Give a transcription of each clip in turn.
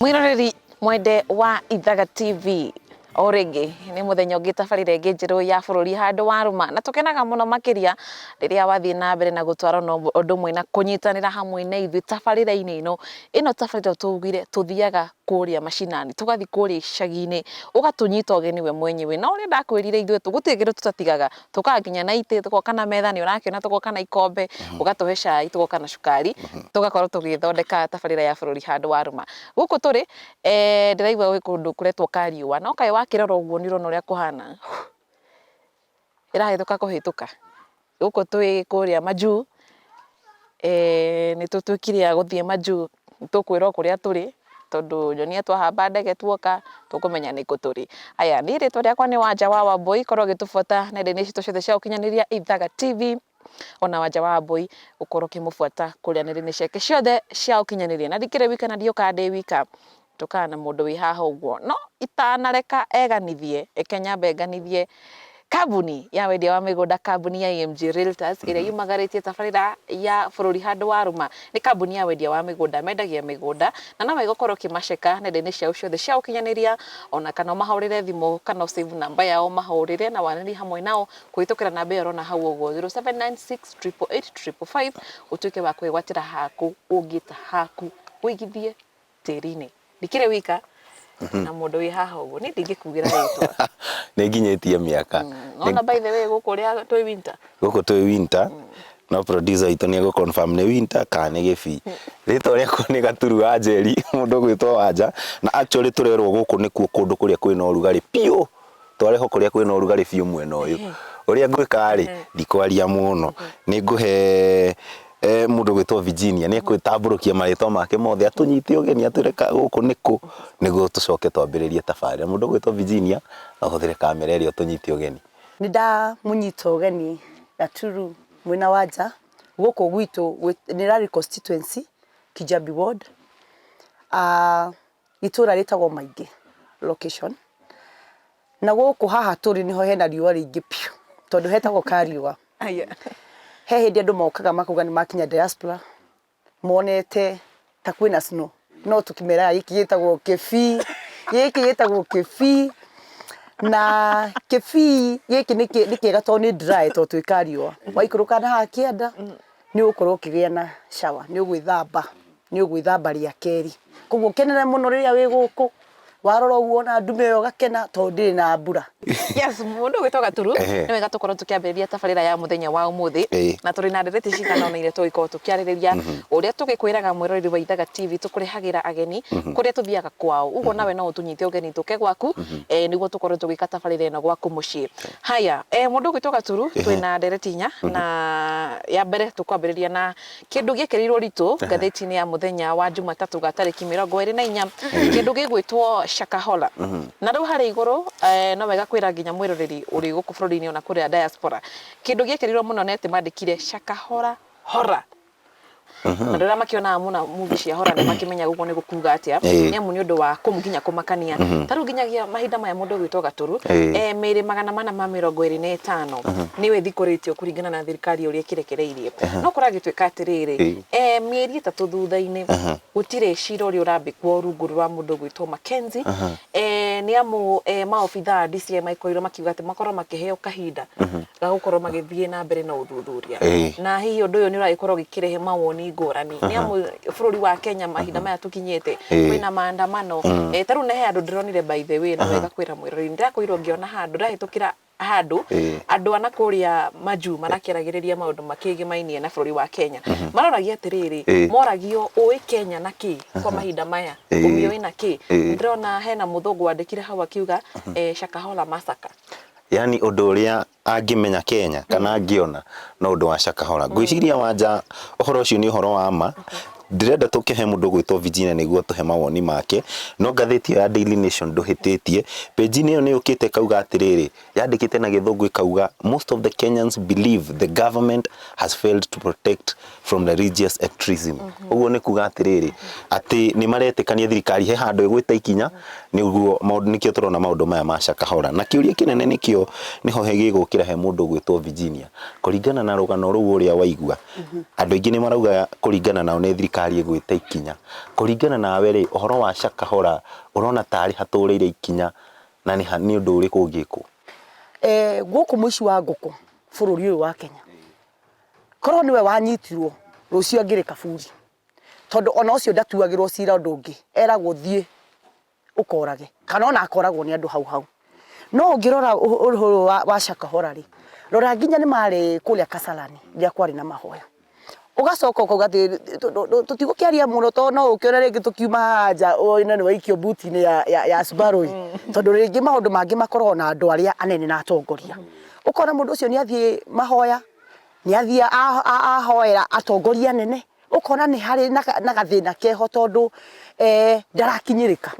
Mwiroreri mwende wa Ithaga TV, o rĩngĩ nĩ mũthenya ũngĩ, tabarĩra ĩngĩ njerũ ya bũrũri handũ warũma, na tũkenaga mũno makĩria rĩrĩa wathiĩ na mbere na gũtwarana ũndũ ũmwe na kũnyitanĩra hamwe na ithuĩ tabarĩra-inĩ ĩno. Ĩno tabarĩra tũugire tũthiaga kũrĩa macinani, tũgathiĩ kũrĩa icagi-inĩ, ũgatũnyita ũgeni we mwenyewe. Na ũrĩa ndakwĩrire, ithuĩ gũtirĩ kĩndũ tũtatigaga, tũkaga nginya na itĩ, tũgoka na metha, nĩ ũrakĩona, tũgoka na ikombe, ũgatũhe cai, tũgoka na cukari, tũgakorwo tũgĩthondeka tabarĩra ya bũrũri handũ warũma. Gũkũ tũrĩ ndĩraigua gwĩ kũndũ kũretwo Kariũa, no kaĩ wakĩrora ũguo nĩ ũrona ũrĩa kũhana, ĩrahĩtũka kũhĩtũka. Gũkũ twĩ kũrĩa majuu, nĩ tũtuĩkire a gũthiĩ majuu, tũkwĩrwo kũrĩa tũrĩ, tondũ nyonia twahamba ndege tuoka, tũkũmenya nĩkũ tũrĩ. Aya, niĩ rĩtwa rĩakwa nĩ Wanja wa Wambũi, korwo ũgĩtũbuata nenda-inĩ citũ ciothe cia ũkinyanĩria, Ithaga TV, ona Wanja wa Wambũi ũkorwo ũkĩmũbuata kũrĩa nenda-inĩ ciake ciothe cia ũkinyanĩria. Na ndikĩrĩ wika na ndiũkaga ndĩ wika, njũkaga na mũndũ wĩ haha ũguo. No itanareka eganithie, reke nyambe nganithie kambuni ya wendia wa mĩgũnda, kambuni ya AMG Realtors, ĩrĩa yumagarĩtie tabarĩra ya bũrũri handũ warũma. Nĩ kambuni ya wendia wa mĩgũnda, mendagia mĩgũnda, na no wega ũkorwo ũkĩmaceka nenda-inĩ ciao ciothe cia ũkinyanĩria, ona kana ũmahũrĩre thimũ, kana ũ save namba yao ũmahũrĩre na waranĩrie hamwe nao kũhĩtũkĩra namba ĩyo ũrona hau ũguo, 0796 888 555, ũtuĩke wa kwĩgwatĩra haku ũngĩta haku ũigithie tĩri-inĩ. Ndikĩrĩ wika na mũndũ wĩ haha ũguo, niĩ ndingĩkugĩra rĩtwa. Nĩ nginyĩtie mĩaka. Nona by the way, gũkũ ũrĩa twĩ winter. Gũkũ twĩ winter, no producer witũ nĩ egũ confirm nĩ winter kana nĩ gĩbii. Rĩtwa rĩakwa nĩ Gaturu wa Njeri, mũndũ ũgwĩtwo Wanja, na actually tũrerwo gũkũ nĩkuo kũndũ kũrĩa kwĩna ũrugarĩ biũ. Twarehwo kũrĩa kwĩna ũrugarĩ biũ mwena ũyũ. Ũrĩa ngwĩka rĩ, ndikwaria mũno, nĩ ngũhe mũndũ ũgwĩtwo Virginia, nĩ egwĩtambũrũkia marĩtwa make mothe, atũnyite ũgeni, atwĩre gũkũ nĩ kũ, nĩguo tũcoke twambĩrĩrie tabarĩra. Mũndũ ũgwĩtwo Virginia, no ũhũthĩre kamera ĩrĩa ũtũnyite ũgeni. Nĩ ndamũnyita ũgeni Gaturu mwĩna Wanja gũkũ gwitũ nĩ Lari constituency, Kijabi ward, itũra rĩtagwo Maingĩ location. Na gũkũ haha tũrĩ nĩho hena riũa rĩingĩ biũ tondũ hetagwo Kariũa. He hĩndĩ andũ mokaga makauga nĩ makinya diaspora, monete ta kwĩna snow, no tũkĩmeraga gĩkĩ gĩtagwo Kĩbii, gĩkĩ gĩtagwo Kĩbii. Na Kĩbii gĩkĩ nĩ kĩega tondũ nĩ dry, tondũ twĩ Kariũa. Waikũrũka na haha kĩanda nĩ ũgũkorwo ũkĩgĩa na shower, nĩ ũgwĩthamba, nĩ ũgwĩthamba rĩa kerĩ. Koguo ũkenere mũno rĩrĩa wĩ gũkũ, warora ũguo wona ndume ĩyo ũgakena tondũ ndĩrĩ na mbura. Yes, mũndũ ũgwĩtwo Gaturu, nĩ wega tũkorwo tũkĩambĩrĩria tabarĩra ya mũthenya wa ũmũthĩ, na tũrĩ na ndereti cigana ũna iria tũgĩkorwo tũkĩarĩrĩria. Ũrĩa tũgĩkwĩraga, mwĩroreri wa Ithaga TV, tũkũrehagĩra ageni kũrĩa tũthiaga kwao. Ũguo nawe no ũtũnyite ũgeni tũke gwaku, nĩguo tũkorwo tũgĩka tabarĩra ĩno gwaku mũciĩ. Haya, mũndũ ũgwĩtwo Gaturu, twĩna ndereti inya, na ya mbere tũkwambĩrĩria na kĩndũ gĩekĩrĩirwo ritũ ngathĩti-inĩ ya mũthenya wa Jumatatũ ga tarĩki 24, kĩndũ gĩgwĩtwo Shakahola. Na rĩu harĩa igũrũ, no wega kwĩra nginya mwĩroreri ũrĩ gũkũ bũrũri-inĩ ona kũrĩa diaspora, kĩndũ gĩekĩrĩirwo mũno nĩ atĩ mandĩkire Shakahola horror. Andũ arĩa makĩonaga mũno movie cia horror nĩ makĩmenyaga ũguo nĩ gũkuga atĩa, nĩ amu nĩ ũndũ wa nginya kũmakania. Ta rĩu nginyagia mahinda maya, mũndũ ũgwĩtwo Gaturu, mĩĩrĩ 425 nĩyo ĩthikũrĩtio kũringana na thirikari ũrĩa ĩkĩrekereirie. No kũragĩtuĩka atĩrĩrĩ, mĩeri 3 thutha-inĩ gũtirĩ cira ũrĩa ũrambĩkwo rungu rwa mũndũ ũgwĩtwo Mackenzie, nĩ amu maobithaa a DCI makorirwo makiuga atĩ makorwo makĩheo kahinda ga gũkorwo magĩthiĩ na mbere na ũthuthuria. Na hihi ũndũ ũyũ nĩ ũragĩkorwo ũgĩkĩrehe mawoni ngũrani, nĩ amu bũrũri wa Kenya mahinda maya tũkinyĩte kwĩna maandamano. Ta rĩu he handũ ndĩronire, by the way, na wega kwĩra mwĩroreri, ndĩrakorirwo ngĩona handũ ndĩrahĩtũkĩra handũ andũ a na kũrĩa majuu marakĩaragĩrĩria maũndũ makĩgĩmainie na bũrũri wa Kenya. Maroragia atĩrĩrĩ, moragio, ũĩ Kenya na kĩ kwa mahinda maya, ũmĩũĩ na kĩ? Ndĩrona hena mũthũngũ wandĩkire hau akiuga, Shakahola massacre. Yani ũndũ ũrĩa angĩmenya Kenya kana angĩona no ũndũ wa Shakahola. Ngwĩciria Wanja ũhoro ũcio nĩ ũhoro wa ma. Ndĩrenda tũkĩhe mũndũ ũgwĩtwo Virginia nĩguo tũhe mawoni make, no ngathĩti ĩyo ya Daily Nation ndũhĩtĩtie. Page-inĩ ĩyo nĩ yũkĩte ĩkauga atĩrĩrĩ, yandĩkĩte na Gĩthũngũ ĩkauga, "Most of the Kenyans believe the government has failed to protect from religious extremism." Ũguo nĩ kuga atĩrĩrĩ, atĩ nĩ maretĩkania thirikari he handũ ĩgwĩte ikinya. Nĩguo maũndũ nĩkĩo tũrona maũndũ maya ma Shakahola. Na kĩũria kĩnene nĩkĩo nĩho gĩgũkĩra he mũndũ ũgwĩtwo Virginia. Kũringana na rũgano rũu ũrĩa waigua, andũ aingĩ nĩ marauga kũringana nao nĩ thirikari ĩgwĩte ikinya. Kũringana nawe rĩ, ũhoro wa Shakahola ũrona tarĩ hatũrĩire ikinya na nĩ ũndũ ũrĩkũ ũngĩkwo? Eh, gũkũ mũici wa ngũkũ bũrũri ũyũ wa Kenya korwo nĩwe wanyitirwo rũciũ angĩrĩ kaburi tondũ ona ũcio ndatuagĩrwo cira ũndũ ũngĩ eragwo thiĩ ũkorage kana ona akoragwo nĩ andũ hau hau no ũngĩrora ũhoro wa, wa Shakahola rĩ rora nginya nĩ marĩ kũrĩa Kasarani rĩrĩa kwarĩ na mahoya ũgacoka ũkauga atĩ tũtigũkĩaria mũno tondũ no ũkĩone rĩngĩ tũkiuma haha nja ũyũ nĩ waikio buti-inĩ ya, ya, ya Subaru ĩ tondũ rĩngĩ maũndũ mangĩ makoragwo na andũ arĩa anene na atongoria ũkona mũndũ ũcio nĩ athiĩ mahoya nĩ athiĩ ahoera atongoria anene ũkona nĩ harĩ na gathĩna keho tondũ eh, ndarakinyĩrĩka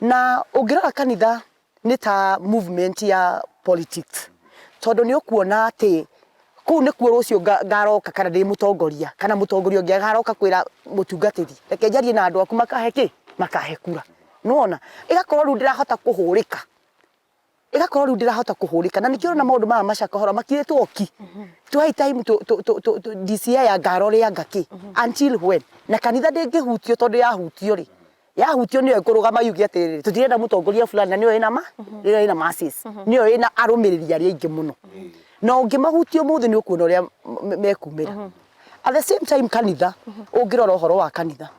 na ũngĩrora kanitha nĩ ta movement ya politics tondũ nĩ ũkuona atĩ kũu nĩkuo rũciũ ngaroka kana ndĩ mũtongoria kana mũtongoria ũngĩ agaroka kwĩra mũtungatĩri reke njarie na andũ aku makahe kĩ makahe kura nĩwona ĩgakorwo rĩu ndĩrahota kũhũrĩka ĩgakorwo rĩu ndĩrahota kũhũrĩka na nĩkĩo ũrona maũndũ maya macakahora makirĩtwo ki tuhei time DCI anga arore anga kĩ until when na kanitha ndĩngĩhutio tondũ yahutio rĩ yahutio nĩyo ĩkũrũgama yuge atĩrĩrĩ tũtirenda mũtongoria fulani na nĩyo ĩna ma nĩyo ĩna masses nĩyo ĩna arũmĩrĩri arĩa aingĩ mũno na ũngĩmahutia ũmũthĩ nĩ ũkuona ũrĩa mekumĩra at the same time kanitha ũngĩrora ũhoro wa kanitha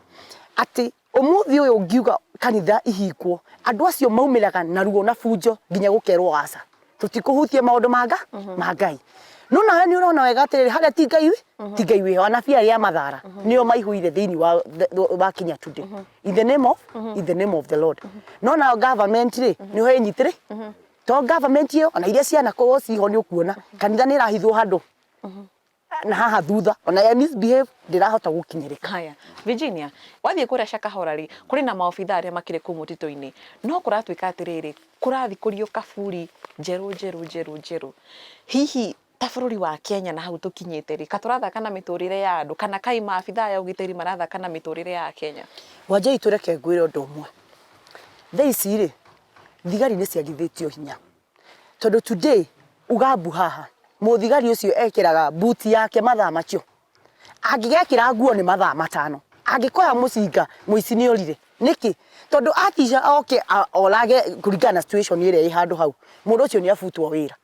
atĩ Ũmũthĩ ũyũ ũngiuga kanitha ihingwo, andũ acio maumĩraga na ruo na bunjo nginya gũkerwo aca, tũtikũhutia maũndũ ma nga ma Ngai. No nawe nĩ ũrona wega atĩrĩrĩ, harĩa ti Ngai ti Ngai wĩho, anabii arĩa a mathara nĩo maihũire thĩinĩ wa wa Kenya today. In the name of in the name of the Lord. No nayo government rĩ, nĩho ĩnyitĩrĩ to government ĩyo ona iria cianakorwo ciho nĩ ũkuona kanitha nĩ ĩrahithwo handũ na haha thutha ona ya misbehave ndirahota gukinyirika. Haya, Virginia, wathiĩ kũrĩa Shakahola rĩ, kũrĩ na maobithaa arĩa makĩrĩ kũu mũtitũ-inĩ, no kũratuĩka atĩrĩrĩ, kũrathikũrio kaburi njerũ njerũ njerũ njerũ. Hihi ta bũrũri wa Kenya na hau tũkinyĩte rĩ, ka tũrathaka na mĩtũrĩre ya andũ, kana kaĩ maabithaa aya a ũgitĩri marathaka na mĩtũrĩre ya Akenya? Wanja itũ reke ngwĩre ũndũ ũmwe, thaa ici rĩ, thigari nĩ ciagithĩtio hinya. Tondũ today uga mbu haha, mũthigari ũcio ekĩraga buti yake mathaa macio. Angĩgekĩra nguo nĩ mathaa matano. Angĩkoya mũcinga, mũici nĩ orire. Nĩkĩ? Tondũ atica oke orage kũringana na situation ĩrĩa ĩ handũ hau, mũndũ ũcio nĩ abutwo wĩra.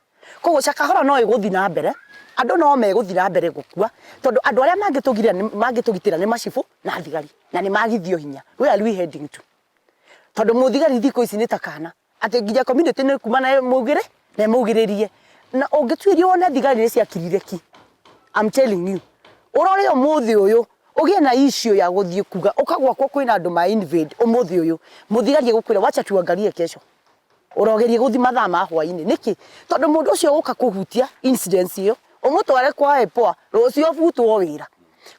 Koguo Shakahola no ĩgũthiĩ na mbere, andũ no megũthiĩ na mbere gũkua, tondũ andũ arĩa mangĩtũgitĩra nĩ macibũ na thigari, na nĩ magithio hinya. Where are we heading to? Tondũ mũthigari thikũ ici nĩ ta kana. Atĩ nginya community nĩ kuma na ĩmaugĩre na ĩmaugĩrĩrie. Na ũngĩtuĩria wone thigari nĩ ciakirire ki. I'm telling you. Ũrore ũmũthĩ ũyũ ũgĩe na issue ya gũthiĩ kuga ũka gwakwa kwĩna andũ ma invade ũmũthĩ ũyũ. Mũthigari egũkwĩra wacha tuangalie kesho. Ũrogerie gũthiĩ mathaa ma hwainĩ. Nĩkĩ? Tondũ mũndũ ũcio ũka kũhutia incident ĩyo ũmũtware kwa EPOA rũciũ abutwo wĩra.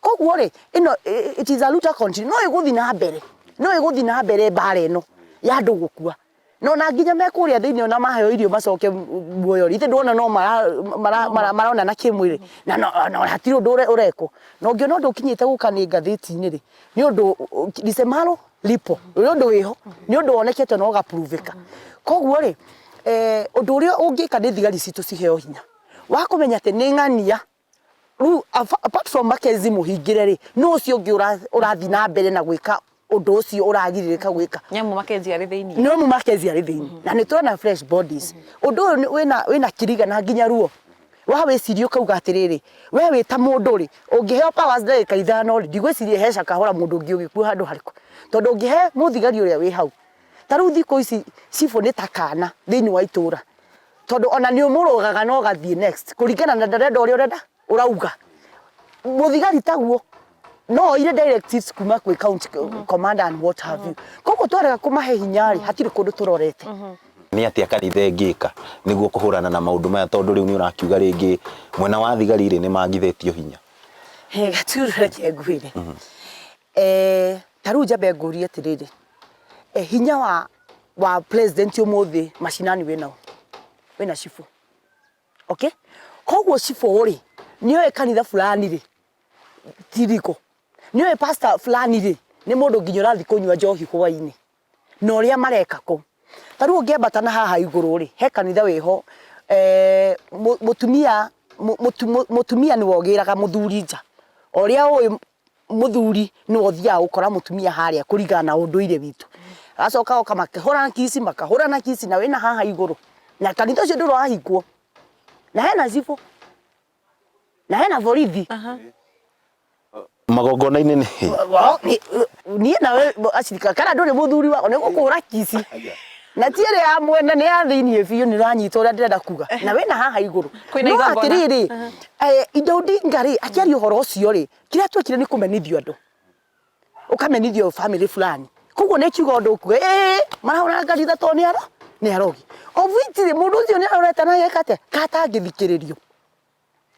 Koguo rĩ, ĩno it is a luta continue, no ĩgũthiĩ na mbere, no ĩgũthiĩ na mbere mbara ĩno ya andũ gũkua. Na ona nginya me kũrĩa thĩinĩ ona maheo irio macoke muoyo rĩ, ithe ndwona no maronana kĩmwĩrĩ na hatirĩ ũndũ ũrekwo. Na ũngĩona ũndũ ũkinyĩte gũka nĩ ngathĩti-inĩ rĩ, nĩ ũndũ lisemalo lipo, nĩ ũndũ wĩho, nĩ ũndũ wonekete na ũgapruvĩka. Koguo rĩ, ũndũ ũrĩa ũngĩka nĩ thigari citũ ciheo hinya wa kũmenya atĩ nĩ ng'ania. Rĩu apart from Mackenzie mũhingĩre rĩ, nũ ũcio ũngĩ ũrathiĩ na mbere na gwĩka ũndũ ũcio ũragirĩrĩka gwĩka? Nĩamu Mackenzie arĩ thĩinĩ. Nĩamu Mackenzie arĩ thĩinĩ. Na nĩ tũrona fresh bodies. Ũndũ ũyũ wĩna wĩna kiriga na nginya ruo. Wa wĩciria ũkauga atĩrĩrĩ, we wĩ ta mũndũ rĩ, ũngĩheo powers ndagĩka ithano rĩ, ndigwĩciria he Shakahola mũndũ ũngĩ ũgĩkua handũ harĩkũ. Tondũ ũngĩhe mũthigari ũrĩa wĩ hau, ta rĩu thikũ ici cibũ nĩ ta kana thĩinĩ wa itũra. Tondũ ona nĩ ũmũrũgaga na ũgathiĩ next kũringana na ndarenda ũrĩa ũrenda ũrauga. Mũthigari taguo no oire directives kuma kwĩ county commander and what have you. Koguo twarega kũmahe hinya rĩ, hatirĩ kũndũ tũrorete. Nĩ atĩa kanitha ĩngĩka nĩguo kũhũrana na maũndũ maya tondũ rĩu nĩ ũrakiuga rĩngĩ mwena wa thigari rĩ nĩ magithĩtio hinya? He Gaturu reke ngwĩre. Eh, ta rĩu njambe ngũrie atĩrĩrĩ, eh, hinya wa wa president ũmũthĩ mashinani wĩna ũ? Wĩna cibũ. Okay? Koguo cibũ rĩ, nĩoĩ kanitha fulani rĩ, ti legal. Nĩoĩ pastor fulani rĩ, nĩ mũndũ nginya ũrathiĩ kũnyua njohi hwainĩ. Na ũrĩa mareka kũu. Ta rĩu ũngĩambata na haha igũrũ rĩ, he kanitha wĩho eh, mũtumia mũtumia nĩwe ũgĩraga mũthuri nja. O ũrĩa ũĩ mũthuri nĩwe ũthiaga gũkora mũtumia harĩa kũringana na ũndũire witũ. Agacoka agoka makĩhũrana kici makahũrana kici na wĩna haha igũrũ. Na kanitha ũcio ndũrĩ wahingwo. Na hena cibũ. Na hena borithi. Magongona-inĩ nĩ Niĩ nawe acirika kana ndũrĩ mũthuri wakwa nĩ ngũkũhũra kici. Na ti ĩrĩa ya mwena nĩ ya thĩiniĩ biũ nĩ ũranyita ũrĩa ndĩrenda kuga. Na wĩna haha igũrũ. Kwĩna No igongona. atĩrĩrĩ, Ida Odinga rĩ, akĩaria ũhoro ũcio rĩ, kĩrĩa twekire nĩ kũmenithio andũ. Ũkamenithio family fulani. Koguo nĩ kiuga ũndũ ũkuga ĩĩ marahũra kanitha tondũ nĩ aro nĩ arogi. Of which rĩ, mũndũ ũcio nĩ arorete na ageka atĩa? Katangĩthikĩrĩrio.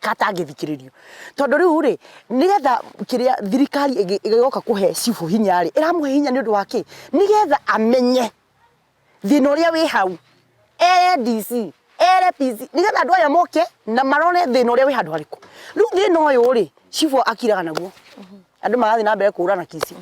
Katangĩthikĩrĩrio. Tondũ rĩu rĩ, nĩgetha kĩrĩa thirikari ĩgĩgoka kũhe cibũ hinya rĩ, ĩramũhe hinya nĩ ũndũ wa kĩ? Nĩgetha amenye thĩna ũrĩa wĩ hau, ere DC, ere PC, nĩgetha andũ aya moke na marore thĩna ũrĩa wĩ handũ harĩkũ. Rĩu thĩna ũyũ rĩ, cibũ akiraga naguo. Andũ marathiĩ na mbere kũhũrana kici.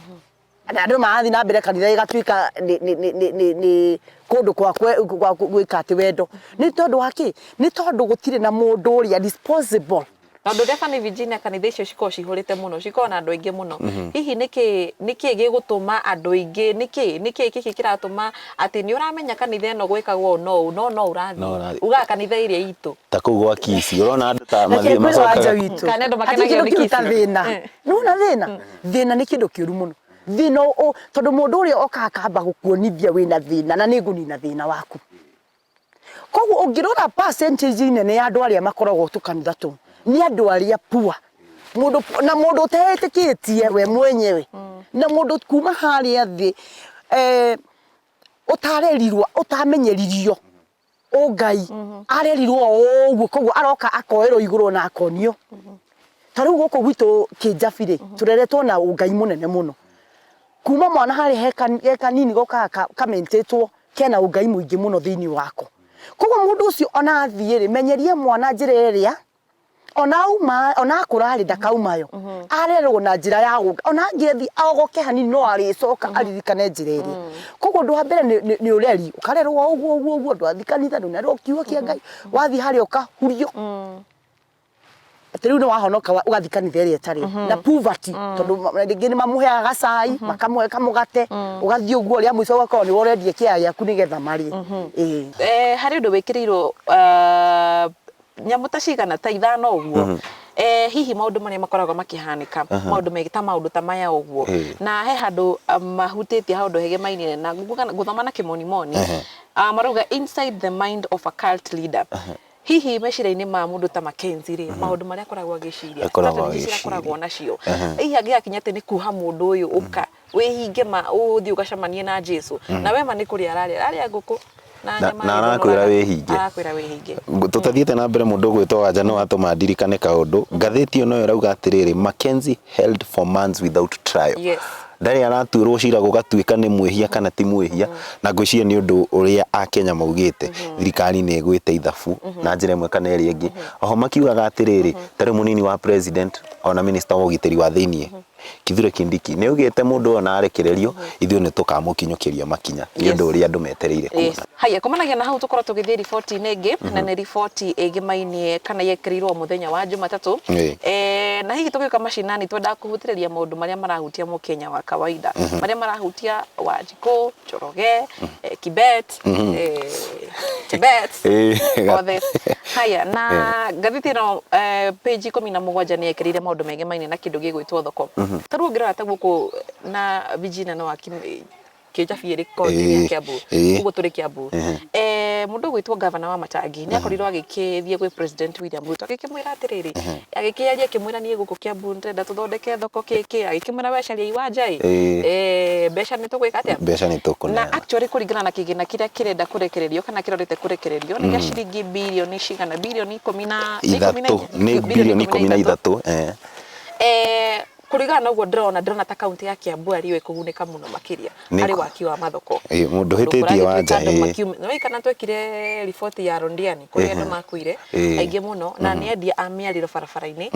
Na andũ marathiĩ na mbere kanitha ĩgatuĩka nĩ nĩ nĩ nĩ nĩ nĩ kũndũ kwa kwa gwĩka atĩ wendo. Nĩ tondũ wa kĩ? Nĩ tondũ gũtirĩ na mũndũ ũrĩa responsible. Tondũ ũrĩa Funny Virginia kanitha icio cikoragwo cihũrĩte mũno, cikoragwo na andũ aingĩ mũno. Hihi nĩkĩ nĩkĩ gĩgũtũma andũ aingĩ, nĩkĩ nĩkĩ gĩkĩ kĩratũma atĩ nĩ ũramenya kanitha ĩno gwĩkagwo ũũ na ũũ, no no No ũrathiĩ. ũrathiĩ. Ugaga kanitha ĩrĩa itũ. Ta kũu gwa Kisii ũrona andũ ta Reke mathiĩ ngwĩre wanja macokaga witũ. Kana andũ Hatirĩ makenagio kĩndũ nĩ kĩũru ta Kisii. thĩna. Nĩwona thĩna? Thĩna nĩ kĩndũ kĩũru mũno. Thĩna tondũ mũndũ ũrĩa okaga akamba gũkuonithia wĩna thĩna na nĩngũnina thĩna waku. Koguo ũngĩrora percentage nene ya andũ arĩa makoragwo tũkanitha tũu nĩ andũ arĩa poor. Mũndũ na mũndũ ũteĩtĩkĩtie we mwenyewe na mũndũ kuma harĩa thĩ eh, ũtarerirwo ũtamenyeririo ũngai arerirwo o ũguo koguo aroka akoerwo igũrũ na akonio ta rĩu gũkũ gwitũ kĩnjabi rĩ tũreretwo na ũngai mũnene mũno kuma mwana harĩ he kanini gokaga kamentĩtwo kena ũngai mũingĩ mũno thĩinĩ wako koguo mũndũ ũcio ona athiĩ rĩ menyeria mwana njĩra ĩrĩa ona auma ona akũra rĩ ndakauma yo arerwo na njĩra ya gũka ona angĩthiĩ ogoke hanini no arĩcoka aririkane njĩra ĩrĩa koguo ũndũ wa mbere nĩ ũreri ũkarerwo o ũguo ũguo ũguo ndwathiĩ kanitha ndũnerwo kiugo kĩa Ngai wathiĩ harĩa ũkahurio atĩ rĩu nĩ wahonoka ũgathiĩ kanitha ĩrĩa ĩtarĩ na poverty tondũ rĩngĩ nĩ mamũheaga gacai makamũhe kamũgate ũgathiĩ ũguo rĩa mũico ũgakorwo nĩwe ũrendia kĩaya gĩaku nĩgetha marĩe ĩĩ. Eh, harĩ ũndũ wĩkĩrĩirwo nyamũ ta cigana ta ithano ũguo eh, hihi maũndũ marĩa makoragwo makĩhanĩka maũndũ megiĩ ta maũndũ ta maya ũguo na he handũ mahutĩtie handũ hegemainie na ngũthoma na kĩmonimoni marauga inside the mind of a cult leader hihi meciria-inĩ ma mũndũ ta Mackenzie rĩ maũndũ marĩa akoragwo agĩciria Akoragwo strategy ciria agĩciria. akoragwo nacio hihi angĩgakinya atĩ nĩ kuha mũndũ ũyũ ũka wĩhinge ma ũthiĩ ũgacemanie na Jesu na we ma nĩ kũrĩa ararĩa ararĩa ngũkũ na Na- nyama na ĩthũnũraga. arakwĩra wĩhinge. Arakwĩra wĩhinge. Tũtathiĩte na mbere mũndũ ũgwĩtwo Wanja nĩ watũma ndirikane kaũndũ. Ngathĩti ĩyo noyo ĩrauga atĩrĩrĩ, Mackenzie held for months without trial. Yes. Ndarĩ aratuĩrwo cira gũgatuĩka nĩ mwĩhia kana ti mwĩhia, na ngwĩciria nĩ ũndũ ũrĩa Akenya maugĩte, thirikari nĩ ĩgwĩte ithabu na njĩra ĩmwe kana ĩrĩa ĩngĩ. Oho makiugaga atĩrĩrĩ, ta rĩu mũnini wa president ona minister wa ũgitĩri wa thĩiniĩ, Kithure Kindiki nĩ augĩte mũndũ ũyũ ona arekererio ithuĩ nĩ tũkamũkinyũkĩria makinya nĩ ũndũ ũrĩa andũ metereire Yes. kuona. Haya, kumanagia na hau tũkorwo tũgĩthiĩ riboti-inĩ ĩngĩ na nĩ riboti ĩgĩmainie kana yekĩrirwo mũthenya wa Jumatatũ. Eh, na hihi tũgĩũka macinani twendaga kũhutĩrĩria maũndũ marĩa marahutia mũkenya wa kawaida marĩa marahutia Wanjikũ, Njoroge, Kibet, Kibet othe. Haya, na ngathĩti ĩno page 17 nĩ yekĩrĩire maũndũ megemainie na kĩndũ gĩgwĩtwo thoko. Ta rĩu ũngĩrora ta gũkũ na Virginia no Kĩnjabi ĩrĩ kaũntĩ-inĩ ya Kiambu, ũguo tũrĩ Kiambu. Mũndũ ũgwĩtwo ngavana wa Matangi nĩ akorirwo agĩkĩthiĩ gwĩ President William Ruto agĩkĩmwĩra atĩrĩrĩ, agĩkĩaria akĩmwĩra niĩ gũkũ Kiambu ndĩrenda tũthondeke thoko kĩ kĩ, agĩkĩmwĩra we caria iwanja ĩ, mbeca nĩ tũgwĩka atĩa? Mbeca nĩ Na tũkũneana. actually kũringana na kĩgĩna kĩrĩa kĩrenda kũrekererio kana kĩrorete kũrekererio nĩ gĩa ciringi birioni cigana, birioni ikũmi na, nĩ ikũmi na Ithatũ, inya? nĩ birioni 13. Kũringana na ũguo ndĩrona, ndĩrona ta kaũntĩ ya Kiambu arĩ yo ĩkũgunĩka mũno makĩria harĩ waki wa mathoko. Ĩĩ, mũndũ ũhĩtĩtie Wanja, ĩĩ. Nĩũĩ kana twekire riboti ya Londiani kũrĩa andũ makuire aingĩ mũno na nĩ endia a mĩarĩro barabara-inĩ.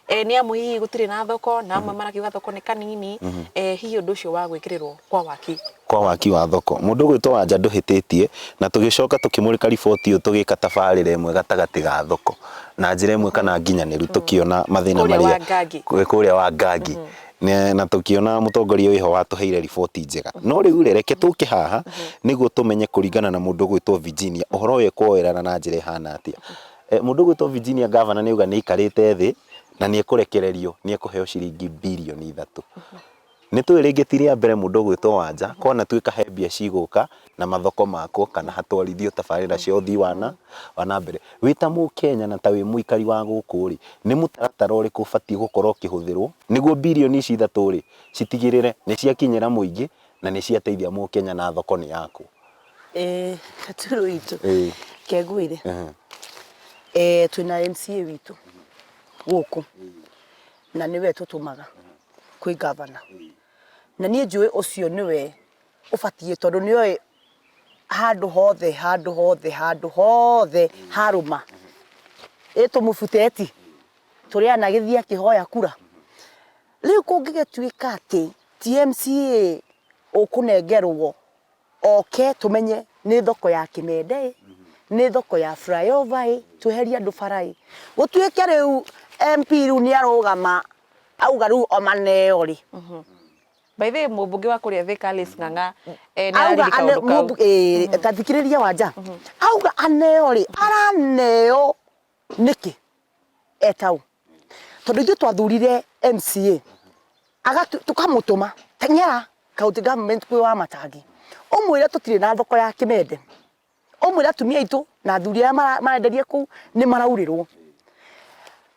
Nĩ amu hihi gũtirĩ na thoko na amwe marakiuga thoko nĩ kanini, hihi ũndũ ũcio wa gwĩkĩrĩrwo kwa waki Kwa waki wa thoko. Mũndũ ũgwĩtwo Wanja ndũhĩtĩtie, na tũgĩcoka tũkĩmũrĩka riboti ĩyo tũgĩka tabarĩra ĩmwe gatagatĩ ga thoko na njĩra ĩmwe kana nginyanĩru tũkĩona mathĩna Kũrĩa marĩa Wangangi. kũrĩa Wangangi. Na tũkĩona mũtongoria wĩho watũheire riboti njega. No rĩu rĩ, reke tũke haha nĩguo tũmenye kũringana na mũndũ ũgwĩtwo Virginia ũhoro ũyũ ekuoerana na njĩra ĩhana atĩa. Mũndũ ũgwĩtwo Virginia ngavana nĩ auga nĩ aikarĩte thĩ na nĩ ekũrekererio nĩ ekũheo ciringi birioni 3. Nĩ tũĩ rĩngĩ ti rĩa mbere mũndũ ũgwĩtwo Wanja kwanatuĩka he mbia cigũka na mathoko makwo kana hatwarithio tabarĩra cia ũthii wa na wa na mbere. Wĩ ta mũkenya na ta wĩ mũikari wa gũkũ rĩ, nĩ mũtaratara ũrĩkũ ũbatiĩ gũkorwo ũkĩhũthĩrwo nĩguo birioni ici 3 rĩ, citigĩrĩre nĩ ciakinyĩra mũingĩ na nĩ ciateithia mũkenya na thoko nĩ yakwo? Ĩĩ Gaturũ witũ, reke ngwĩre, twĩna MCA witũ gũkũ na nĩwe tũtũmaga kwĩ gavana. Na niĩ njũĩ ũcio nĩwe ũbatiĩ tondũ nĩ oĩ handũ hothe handũ hothe handũ hothe harũma. Ĩ tũmũbuteti tũrĩa anagĩthiĩ akĩhoya kura. Rĩu kũngĩgĩtuĩka atĩ ti MCA ũkũnengerwo oke tũmenye nĩ thoko ya Kĩmende ĩ, nĩ thoko ya flyover ĩ, tweherie andũ bara ĩ. Gũtuĩke rĩu MP rĩu nĩ arũgama auga rĩu o maneo rĩ. By the way, mũmbunge wa kũrĩa Thika Alice Ng'ang'a nĩ Auga ararĩrĩ kaũndũ kau. Ĩ, ta thikĩrĩria Wanja. Auga aneo rĩ, araneo nĩkĩ eta ũ? Tondũ ithuĩ twathurire MCA, tũkamũtũma teng'era county government kwĩ Wamatangi, ũmwĩre tũtirĩ na thoko ya Kĩmende, ũmwĩre atumia aitũ na athuri arĩa marenderia kũu nĩ maraurĩrwo.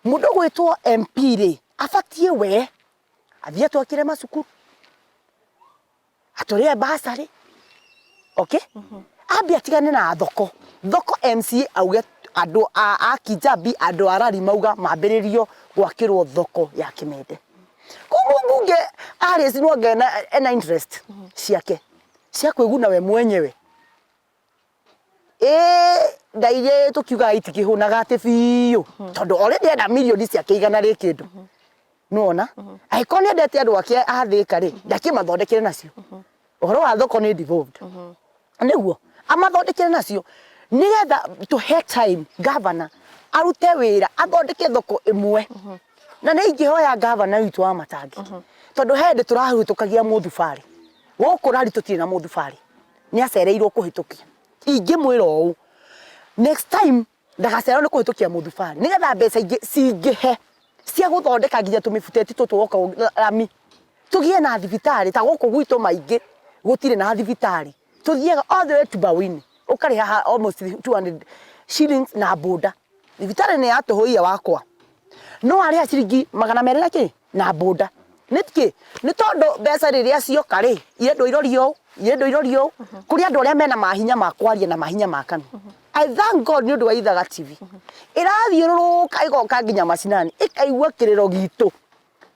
Mũndũ ũgwĩtwo MP rĩ, abatiĩ we athiĩ atwakĩre macukuru, atũrĩhe bursary, okay? Ambe atigane na thoko. Thoko MCA auge andũ a Kijabi, andũ a Rari mauga mambĩrĩrio gwakĩrwo thoko ya Kĩmende. Koguo mbunge Alice no anga ena interest ciake cia kwĩguna we mwenyewe. Ĩĩ nda iria tũkiugaga itikĩhũnaga atĩ biũ tondũ already ena mirioni ciake igana rĩ kĩndũ. Nĩwona? Angĩkorwo nĩ endete andũ ake a Thĩka rĩ, ndakĩmathondekere nacio. Ũhoro wa thoko nĩ devolved. Nĩguo amathondekere nacio nĩgetha tũhe time governor arute wĩra athondeke thoko ĩmwe. Na nĩ ingĩhoya governor witũ wa Matangi tondũ he hĩndĩ tũrahĩtũkagia mũthubarĩ gũkũ Rari tũtirĩ na mũthubarĩ nĩ acereirwo kũhĩtũkia. Ingĩmwĩra ũũ next time ndagacererwo nĩ kũhĩtũkia mũthubarĩ nĩgetha mbeca ingĩ cingĩhe cia gũthondeka nginya tũmĩbuteti tũtũ woka rami tũgĩe na thibitarĩ ta gũkũ gwitũ maingĩ gũtirĩ na thibitarĩ tũthiaga all the way to Bawini ũkarĩha almost 200 shillings na boda thibitarĩ nĩ yatũhũire wakwa no arĩha ciringi 200 na kĩ na boda nĩkĩ nĩ tondũ mbeca rĩrĩa cioka rĩ irendwo irorio ũũ irendwo irorio ũũ kũrĩ andũ arĩa mena mahinya ma kwaria na mahinya ma kanua I thank God nĩ ũndũ wa Ithaga TV ĩrathiũrũrũka ĩgoka nginya macinani ĩkaigua kĩrĩro gitũ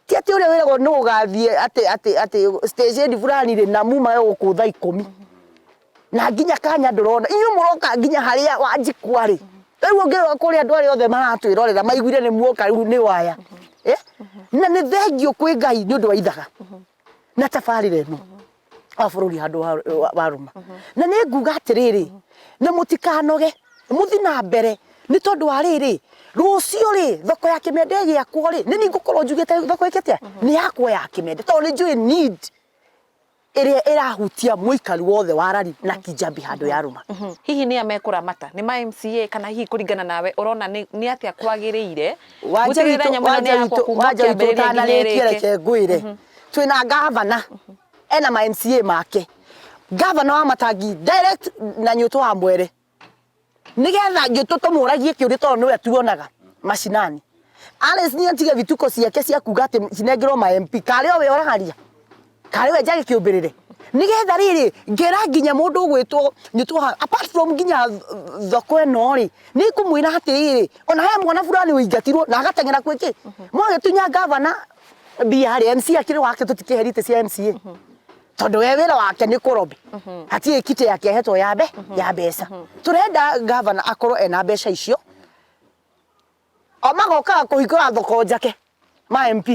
ti atĩ ũrĩa wĩragwo nĩ ũgathiĩ atĩ atĩ atĩ station fulani rĩ na mumage gũkũ thaa 10 na nginya kanya ndũrona inyuĩ mũroka nginya harĩa Wanjikũ arĩ rĩu ũngĩrora kũrĩa andũ arĩa othe maratwĩrorera maiguire nĩ muoka rĩu nĩ waya eh? Na nĩ thengio kwĩ Ngai nĩ ũndũ wa Ithaga na tabarĩra ĩno wa bũrũri handũ warũma na nĩ nguga atĩrĩrĩ na mũtikanoge mũthi na mbere nĩ tondũ wa rĩrĩ rũciũ rĩ thoko ya Kĩmende ĩgĩakwo rĩ nĩ niĩ ngũkorwo njugĩte thoko ĩkĩte nĩ yakwo ya Kĩmende tondũ nĩ njũĩ need ĩrĩa ĩrahutia mũikari wothe wa Rari na Kijabi handũ yarũma. Hihi nĩa mekũramata nĩ ma MCA kana hihi kũringana nawe ũrona nĩ atĩa kwagĩrĩire gũtigĩrĩra nyamũ ĩno nĩ yakwo kuma Wanja witũ kĩambĩrĩria nginya ũtanarĩkia ĩrĩke? Reke ngwĩre twĩna gavana ena ma MCA make gavana wa Matangi direct na Nyũtũ wa Mwere nigetha Nyũtũ tũmũragie kĩũria tondũ nĩwe tuonaga macinani. Alice nĩ atige vituko ciake cia kuga atĩ cinengerwo ma MP karĩ o we ũraria karĩ we njage kĩũmbĩrĩre nigetha rĩrĩ ngera nginya mũndũ ũgwĩtwo Nyũtũ ha apart from nginya thoko ĩno rĩ nĩ ngũmwĩra atĩrĩrĩ ona he mwana fulani ũingatirwo na agateng'era kwĩ kĩ mwagĩtunya gavana mbia rĩ MC akĩrĩ wake tũtikĩherite cia MCA tondũ we wĩra wake nĩ kũrobĩ hatirĩ kiti yake ahetwo ya mbe ya mbeca tũrenda gavana akorwo ena mbeca icio o magokaga kũhingũra thoko njake ma MP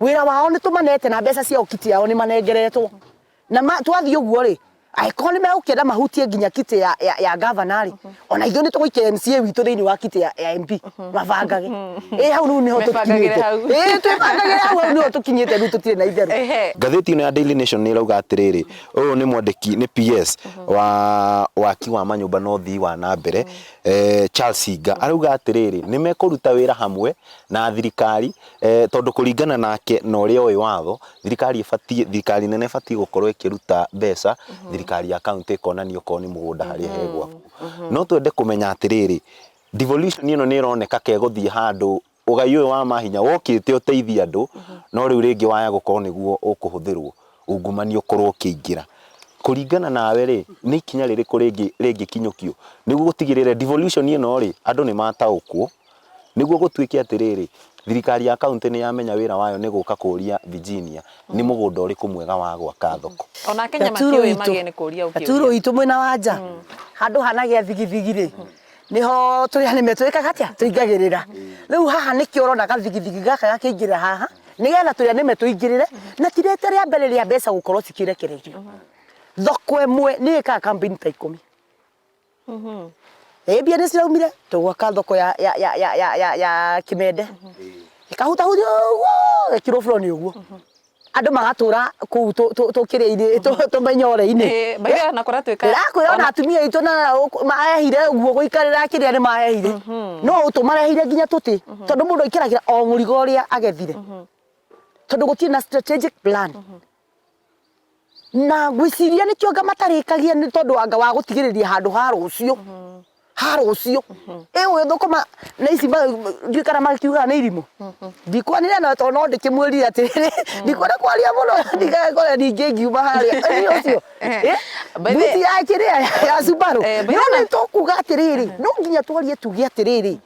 wĩra wao nĩ tũmanete na mbeca ciao kiti yao nĩ manengeretwo. Na twathiĩ ũguo rĩ, angĩkorwo nĩ megũkĩenda mahutie nginya kitĩ ya, ya, ya gavana rĩ, ona ithuĩ nĩ tũgũikia MCA witũ thĩinĩ wa kitĩ ya, ya MP mabangage. Ĩ hau rĩu nĩho Mebangagĩre tũkinyĩte. hau. Ĩ twĩbangagĩre hau, hau nĩho tũkinyĩte rĩu tũtirĩ na itherũ. Ehe. Ngathĩti ĩno ya Daily Nation nĩ ĩrauga atĩrĩrĩ, ũyũ nĩ mwandĩki nĩ PS wa waki wa manyũmba na ũthii wa na mbere Charles Hinga arauga atĩrĩrĩ, nĩ mekũruta wĩra hamwe na thirikari tondũ kũringana nake na ũrĩa oĩ watho, thirikari ĩbatiĩ, thirikari nene ĩbatiĩ gũkorwo ĩkĩruta mbeca, thirikari ya kaũntĩ ĩkonania okorwo nĩ mũgũnda harĩa hegwakwo. No twende kũmenya atĩrĩrĩ, devolution ĩno nĩ ĩroneka ka ĩgũthiĩ handũ, ũgai ũyũ wa mahinya wokĩte ũteithie andũ, no rĩu rĩngĩ waya gũkorwo nĩguo ũkũhũthĩrwo, ungumania ũkorwo ũkĩingĩra. Kũringana nawe rĩ, nĩ ikinya rĩrĩkũ rĩngĩ rĩngĩkinyũkio nĩguo gũtigĩrĩra devolution ĩno rĩ, andũ nĩ mataũkwo, Nĩguo gũtuĩke atĩrĩrĩ, thirikari ya kaũntĩ nĩ yamenya wĩra wayo nĩ gũka kũria Virginia nĩ mũgũnda ũrĩkũ mwega wa gwaka thoko. Ona Akenya Gaturo matiũĩ itũ magĩrĩire nĩ kũria Gaturo ũkĩũria. itũ mwena wa nja handũ hanagĩa thigithigi rĩ, nĩho tũrĩ anĩme twĩkaga atĩa, tũingagĩrĩra. Rĩu haha nĩkĩo ũrona gathigithigi gaka gakĩingĩra haha, nĩgetha tũrĩ anĩme tũingĩrĩre, na ti rita rĩa mbere rĩa mbeca gũkorwo cikĩrekererio. Thoko ĩmwe nĩ ĩkaga campaign ta ikũmi. Ĩ mbia nĩ ciraumire tũgwaka thoko ya ya ya ya ya ya ya Kimende ĩkahutahutio ũguo ĩkirwo buroni ũguo andũ magatũra kũu tũkĩrĩa-inĩ tũmenyore-inĩ. Ĩ, by the way, na kũratuĩka Ndĩrakwĩra ona atumia aitũ na mahehire ũguo gũikarĩra kĩrĩa nĩ mahehire no tũmarehire nginya tũtĩ tondũ mũndũ aikaragira o mũrigo ũrĩa agethire tondũ gũtirĩ na strategic plan. Na ngwĩciria nĩkĩo anga matarĩkagia nĩ tondũ anga wa gũtigĩrĩria handũ ha rũciũ ha rũciũ ĩ ũyũ thũkũma na ici ndiũĩ kana makiugaga nĩ irimũ ndikwanĩrĩra na tondũ no ndĩkĩmwĩrire atĩrĩrĩ ndikwenda kwaria mũno ndigakore ningĩ ngiuma harĩa ĩ ũcio ĩ By the- mbuti ya kĩrĩa ya Subaru Eh, by no the- nĩ tũkuga atĩrĩrĩ no nginya twarie tuge atĩrĩrĩ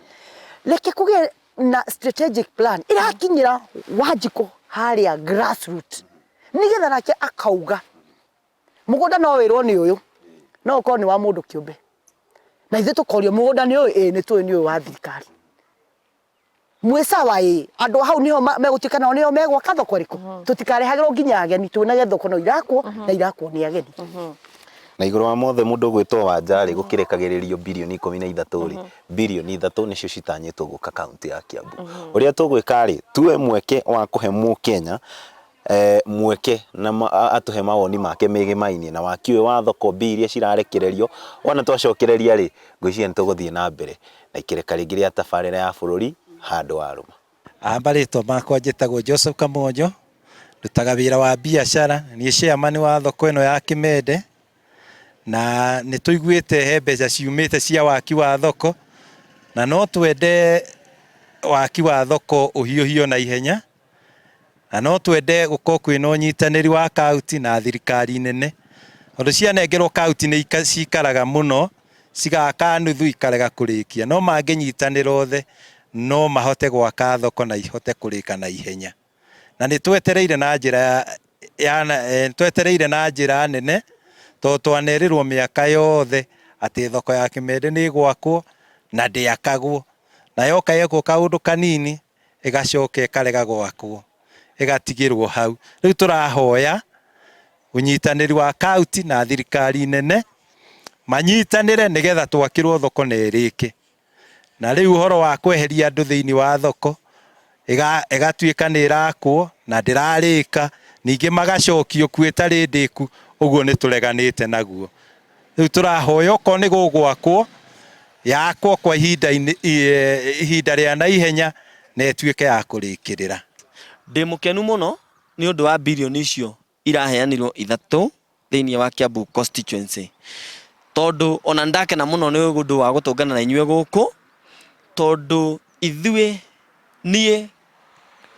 reke kũgĩe na strategic plan ĩrakinyĩra Wanjikũ harĩa grassroot nĩgetha nake akauga mũgũnda no wĩrwo nĩ ũyũ no ũkorwo nĩ wa mũndũ kĩũmbe na ithuĩ tũkorio mũgũnda nĩ ũyũ ĩĩ nĩ tũĩ nĩ ũyũ wa thirikari mwĩ sawa ĩĩ andũ a hau nĩho megũtuĩka nao nĩo megwaka thoko ĩrĩkũ tũtikarehagĩrwo nginya ageni tuonage thoko no irakwo na irakwo nĩ ageni. Na igũrũ wa mothe mũndũ ũgwĩtwo Wanja rĩ, gũkĩrekagĩrĩrio birioni 13 rĩ, birioni ithatũ nĩcio citanyĩtwo gũka kaũntĩ ya Kiambu. Ũrĩa tũgwĩka rĩ, tuoe mweke wa kũhe mũkenya mweke na atũhe mawoni make megemainie na waki ũyũ wa thoko, mbia iria cirarekererio, wona twacokereria rĩ, ngwĩciria nĩ tũgũthiĩ na mbere na ikereka rĩngĩ rĩa tabarĩra ya bũrũri handũ warũma. Marĩtwa makwa njĩtagwo Joseph Kamonjo, ndutaga wĩra wa biacara, niĩ chairman wa thoko ĩno ya Kĩmende, na nĩ tũiguĩte he mbeca ciumĩte cia waki wa thoko, na no twende waki wa thoko ũhiũhio na ihenya, na no twende gũkorwo kwĩna ũnyitanĩri wa kauntĩ na thirikari nene, tondũ cianengerwo kauntĩ nĩ cikaraga mũno, cigaka nuthu ikarega kũrĩkia, no mangĩnyitanĩra othe no mahote gwaka thoko na ihote kũrĩka na ihenya. Na nĩ twetereire na njĩra ya twetereire na njĩra nene, tondũ twanerĩrwo mĩaka yothe atĩ thoko ya Kĩmende nĩ ĩgwakwo na ndĩakagwo, na yoka yekwo kaũndũ kanini ĩgacoka ĩkarega gwakwo, ĩgatigĩrwo hau. Rĩu tũrahoya ũnyitanĩri wa kauntĩ na thirikari nene manyitanĩre nĩgetha twakĩrwo thoko na ĩrĩke. Na rĩu ũhoro wa kweheria andũ thĩinĩ wa thoko ĩgatuĩka nĩ ĩrakwo na ndĩrarĩka, ningĩ magacokio kuo ĩtarĩ ndĩku, ũguo nĩ tũreganĩte naguo. Rĩu tũrahoya okorwo nĩ gũgwakwo, yakwo kwa ihinda ihinda rĩa naihenya na ĩtuĩke ya kũrĩkĩrĩra. Ndĩ mũkenu mũno nĩ ũndũ wa birioni icio iraheanirwo ithatũ thĩinĩ wa Kiambu constituency. Tondũ ona nĩ ndakena mũno nĩ ũndũ wa gũtũngana na inyuĩ gũkũ, tondũ ithuĩ niĩ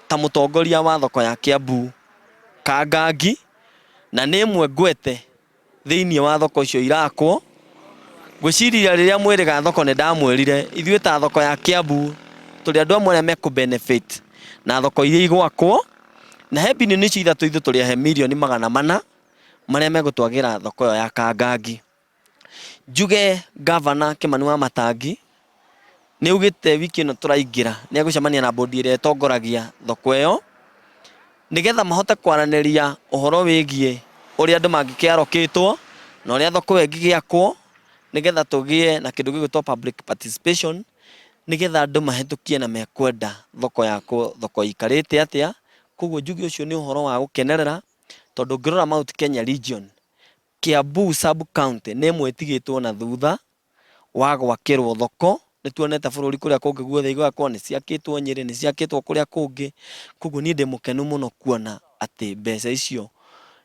ta mũtongoria wa thoko ya Kiambu Kangangi, na nĩ ĩmwe ngwete thĩinĩ wa thoko icio irakwo. Ngwĩciria rĩrĩa mwĩrĩga thoko nĩ ndamwĩrire, ithuĩ ta thoko ya Kiambu tũrĩ andũ amwe arĩa mekũ benefit na thoko iria igwakwo, na he birioni icio ithatũ ithuĩ tũrĩ ahe mirioni 400 marĩa megũtwagĩra thoko ĩyo ya Kangangi. Njuge ngavana Kĩmani wa Matangi nĩ augĩte wiki ĩno tũraingĩra nĩ egũcemania na bodi ĩrĩa ĩtongoragia thoko ĩyo, nĩgetha mahote kwaranĩria ũhoro wĩgiĩ ũrĩa andũ mangĩkĩarokĩtwo na ũrĩa thoko ĩyo ĩngĩgĩakwo nĩgetha tũgĩe na kĩndũ gĩgwĩtwo public participation nĩgetha andũ mahĩtũkie na mekwenda thoko yakwo thoko ĩikarĩte atĩa. Koguo njuge ũcio nĩ ũhoro wa gũkenerera tondũ ũngĩrora Mount Kenya region, Kiambu sub county nĩ ĩmwe ĩtigĩtwo na thutha wa gwakĩrwo thoko. Nĩ tuonete bũrũri kũrĩa kũngĩ guothe igakwo, nĩ ciakĩtwo Nyĩrĩ, nĩ ciakĩtwo kũrĩa kũngĩ. Koguo niĩ ndĩ mũkenu mũno kuona atĩ mbeca icio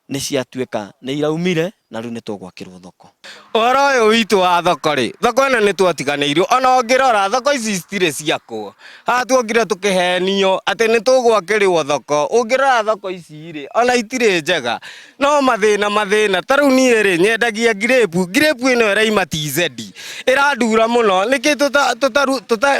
nĩ ciatuĩka nĩ iraumire na rĩu nĩ tũgwakĩrwo thoko. Ũhoro ũyũ witũ wa thoko rĩ, thoko ĩno nĩ twatiganĩirio, ona ũngĩrora thoko ici citirĩ ciakwo. Haha tuokire tũkĩhenio atĩ nĩ tũgwakĩrwo thoko, ũngĩrora thoko ici rĩ, ona itirĩ njega, no mathĩna mathĩna. Ta rĩu niĩ rĩ, nyendagia ngirĩpu, ngirĩpu ĩno ĩraima TZ, ĩrandura mũno, nĩkĩ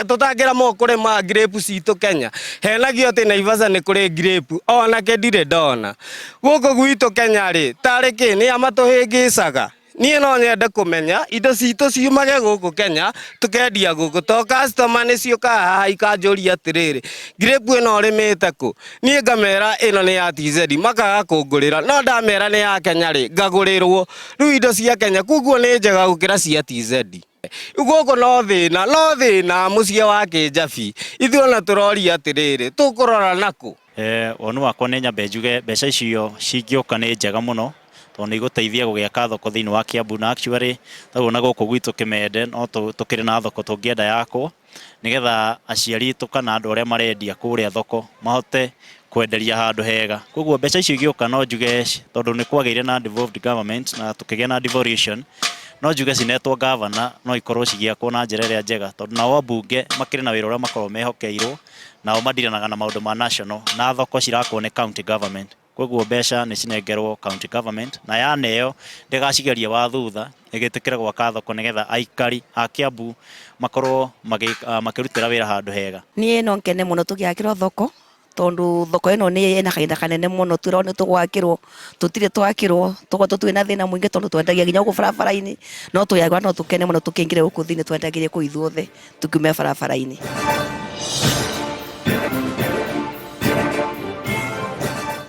tũtangĩramwo kũrĩma ngirĩpu citũ Kenya? Henagio atĩ Naivasha nĩ kũrĩ ngirĩpu, onake ndirĩ ndona. Gũkũ gwitũ Kenya rĩ, tarĩ kĩ, nĩa matũhĩngĩcaga? Niĩ no nyende kũmenya indo citũ ciumage gũkũ Kenya tũkendia gũkũ to customer nĩ ciũkaga haha ikanjũria atĩrĩrĩ, ngirĩpu ĩno ũrĩmĩte kũ? Niĩ ngamera ĩno nĩ ya TZ makaga kũngũrĩra no ndamera nĩ ya Kenya rĩ ngagũrĩrwo. Rĩu indo cia Kenya koguo nĩ njega gũkĩra cia TZ. Gũkũ no thĩna no thĩna mũciĩ wa Kĩnjabi. Ithuĩ ona tũroria atĩrĩrĩ, tũkũrora nakũ? Woni wakwa nĩ nyambe njuge mbeca icio cingĩũka nĩ njega mũno tondũ nĩ igũteithia gũgĩaka thoko thĩinĩ wa Kiambu na actually tarĩu ona gũkũ gwitũ Kĩmende no tũkĩrĩ na thoko tũngĩenda yakwo nĩgetha aciari aitũ kana andũ arĩa marendia kũrĩa thoko mahote kwenderia handũ hega. Koguo mbeca icio igĩũka no njuge tondũ nĩ kwagĩire na devolved government na tũkĩgĩa na devolution, no njuge cinetwo gavana no ikorwo cigĩakwo na njĩra ĩrĩa njega tondũ nao ambunge makĩrĩ na wĩra ũrĩa makoragwo mehokeirwo. Nao madiranaga na maũndũ ma national na thoko cirakwo nĩ county government. Koguo mbeca nĩ cinengerwo county government na yaneo ndĩgacigerie wa thutha ĩgĩtĩkĩre gwaka thoko nĩgetha aikari a Kiambu makorwo makĩrutĩra wĩra handũ hega. Niĩ no ngene mũno tũgĩakĩrwo thoko tondũ thoko ĩno nĩ ĩna kahinda kanene mũno twĩragwo nĩ tũgwakĩrwo, tũtirĩ twakĩrwo, tũkoretwo twĩna thĩna mũingĩ tondũ twendagia nginya gũkũ barabara-inĩ, no twĩyagĩra no tũkene mũno tũkĩingĩre gũkũ thĩinĩ twendagĩrie kũu ithuothe. Tũkiume barabara-inĩ.